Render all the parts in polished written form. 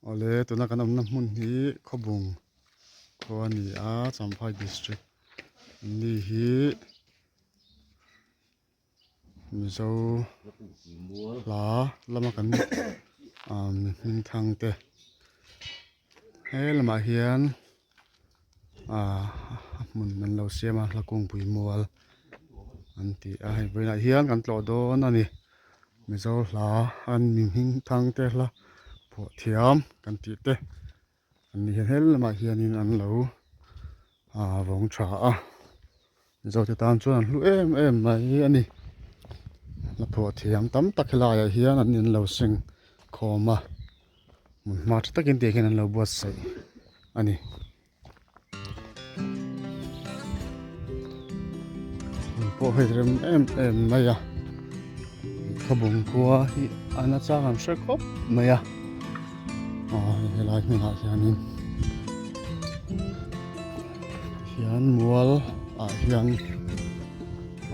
Awle tuna kan awmna hmun hi Khawbung khua a ni a Champhai district ni hi Mizo hla lama kan ah mi hming thang te he lamah hian ah a hmun an lo siam a hla kungpui mual an ti a hei vawiinah hian kan tlawh dawn a ni Mizo hla an mi hming thang te hla phuah thiam kan tih te. An ni hian helamah hianin an lo ah vawng tha a Mizote tan chuan an hlu em em mai a ni hla phuah thiam tam tak helaiah hian an in lo seng khawm a hmun hma tha takin tih hian an lo buatsaih a ni. Hmun pawh hei rem em em mai a khawbung khua hi a nachang an hre khawp mai a aw helai hmunah hianin hian mual ah hian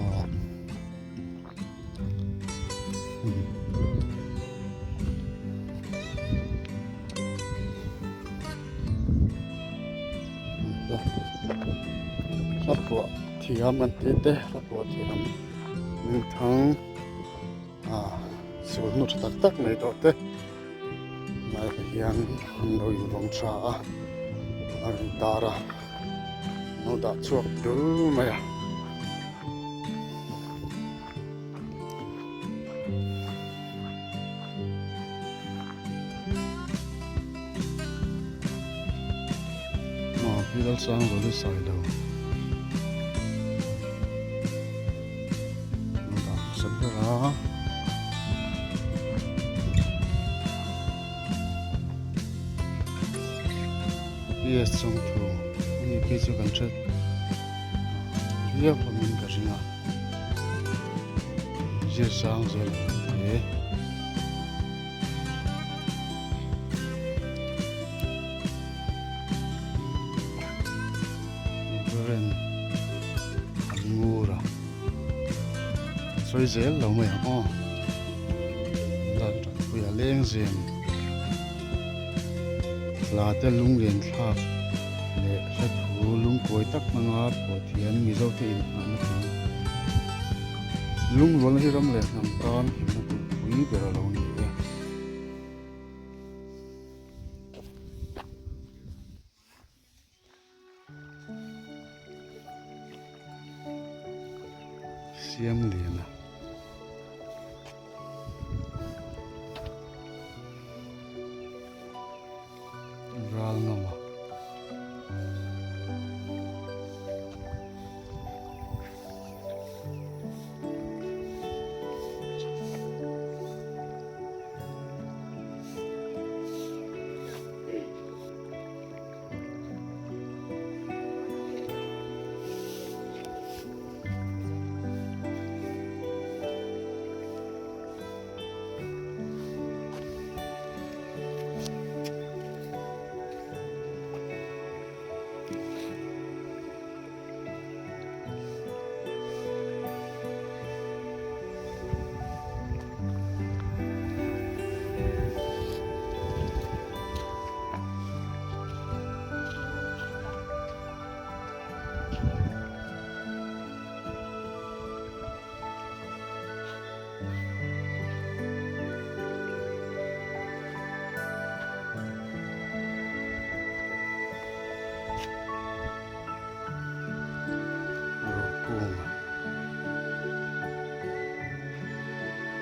aw Hla phuah thiam an tih te hla phuah thiam hmingthang ah sulhnu tha tak tak nei tawh te lai te hian an lo invawng tha a a rawn tar a an lo dah chhuak dul mai a. Pi Lalsang Vawlu Sailo An dah hmasa ber a. PS Chawngthu ani phei chu kan hre viau hlawmin ka ring a. Zir sang zel ang te. Reverend an ngur a sawi zel lo mai ang aw lan tanpuia leng zem hla te lunglen thlak leh hla thu lungkawi tak hmanga phuah thiam Mizo te inngahna thing lungrualna hi ram leh hnam tan himna kulhpui ber a lo ni e. Siam lian a. Ral ngam a.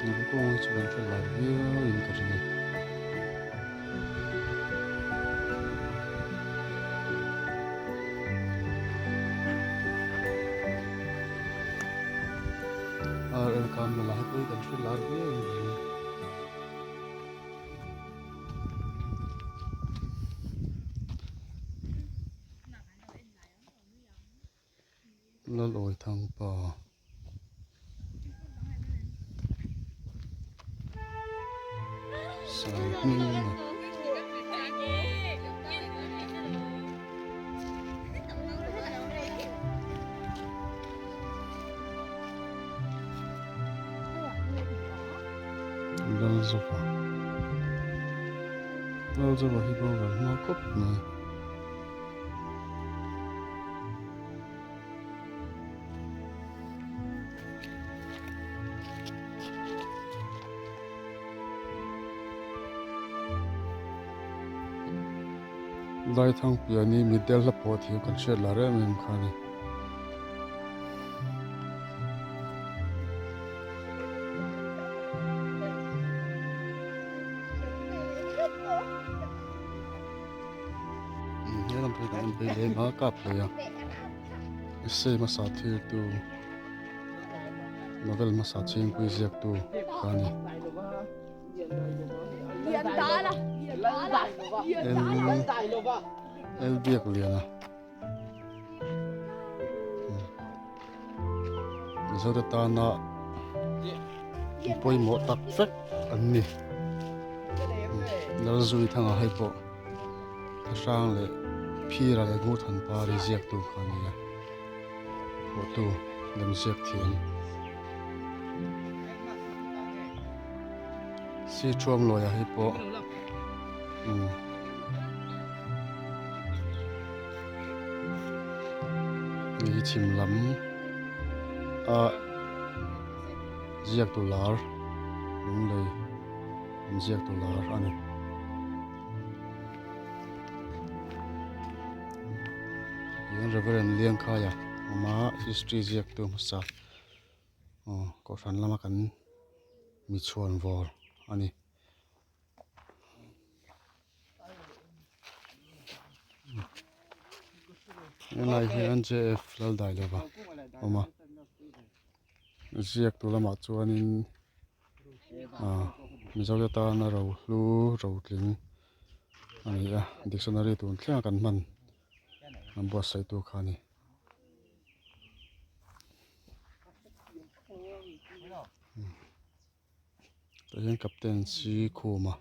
Rukung hi chu kan hre lar viau in ka ring a. Ar el kan la lai pawh hi kan hre lar viau in ka ring a. Lalawi thang pa. Sai hming a. Lalzova. Lalzova hi boral hma khawp mai. Laithangpuia ni mitdel hla pawh thiam kan hriat lar em em kha a ni. He lam phei kan en phei leh a kap hlei a essay hmasa thil tu novel hmasa chhingpui ziak tu kha a ni. L biak lian a Mizote tana pawimawh tak vek an ni. Lalzui thanga hei pawh thlahrang leh phira leh ngurthan pari ziaktu kha a ni a phuahtu lemziak thiam. Si thuam lawia hei pawh umm hei hi chhim lam a ziak tu lar lunglei an ziak tu lar a ni. Hian Reverend Liangkhaia awma history ziak tu hmasa aw kohhran lama kan mi chhuan vawr a ni. Helai hian JF Laldailova awm a ziak tu lamah chuanin ah Mizo te tana rohlu rotling a ni a dictionary tun thlenga kan hman an buatsaih tu kha a ni. Tah hian captain si khuma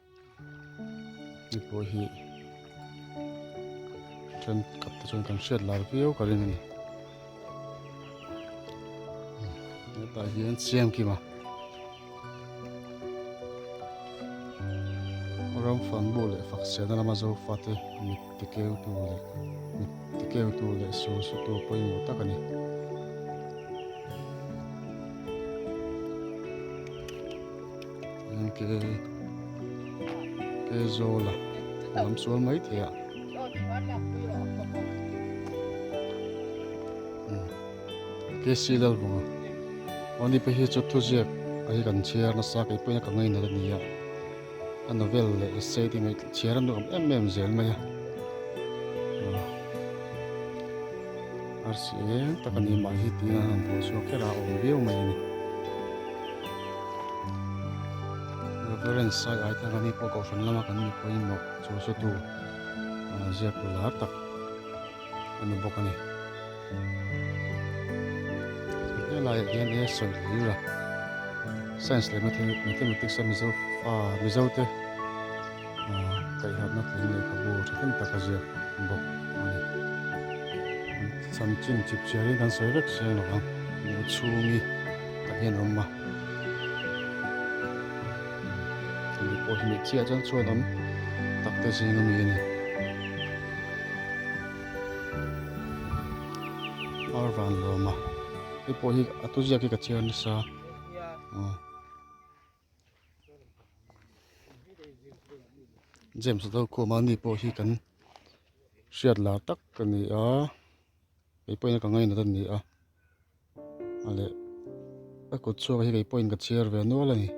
hei pawh hi thenkhat te chuan kan hriat lar viau ka ring a ni hetah hian siam kima ram fanbu leh fak sialna lama zofate mit tikeutu leh mit tikeutu leh sulsutu pawimawh tak a ni. Ke ke zawla lam sual mai thei a ke si lal vawng a ani pawh hi chu thuziak a hi kan chhiar nasa kei pawhin ka ngainat a ni a a novel leh essay te ngaih chhiar a nuam em em zel mai a arsi eng tak a ni mah hi tiin an han pawh chhuak kher a a awm viau mai a ni Reverend Sai ai thang ani pawh kohhran lama kan mi pawimawh chu chu tu ziak tu lar tak a ni bawk a ni helaiah hian e sawi hlir a science leh mathematics a mizo fa mizo te kaihharhna tling lehkhabu thahnem tak a ziak bawk a ni chanchin chip chiar in kan sawi vek chiang lo ang hmuh chhungi tah hian a awm a hemi pawh hi hmeichhia chuan chuan awm tak te zing ami a ni. Ar van lawm a hei pawh hi a tu ziak hi ka chhiar nasa aw James a khawm a ni pawh hi kan hriat lar tak a ni a kei pawhin ka ngainat a ni a a leh a kut chhuak hi kei pawhin ka chhiar ve nual a ni.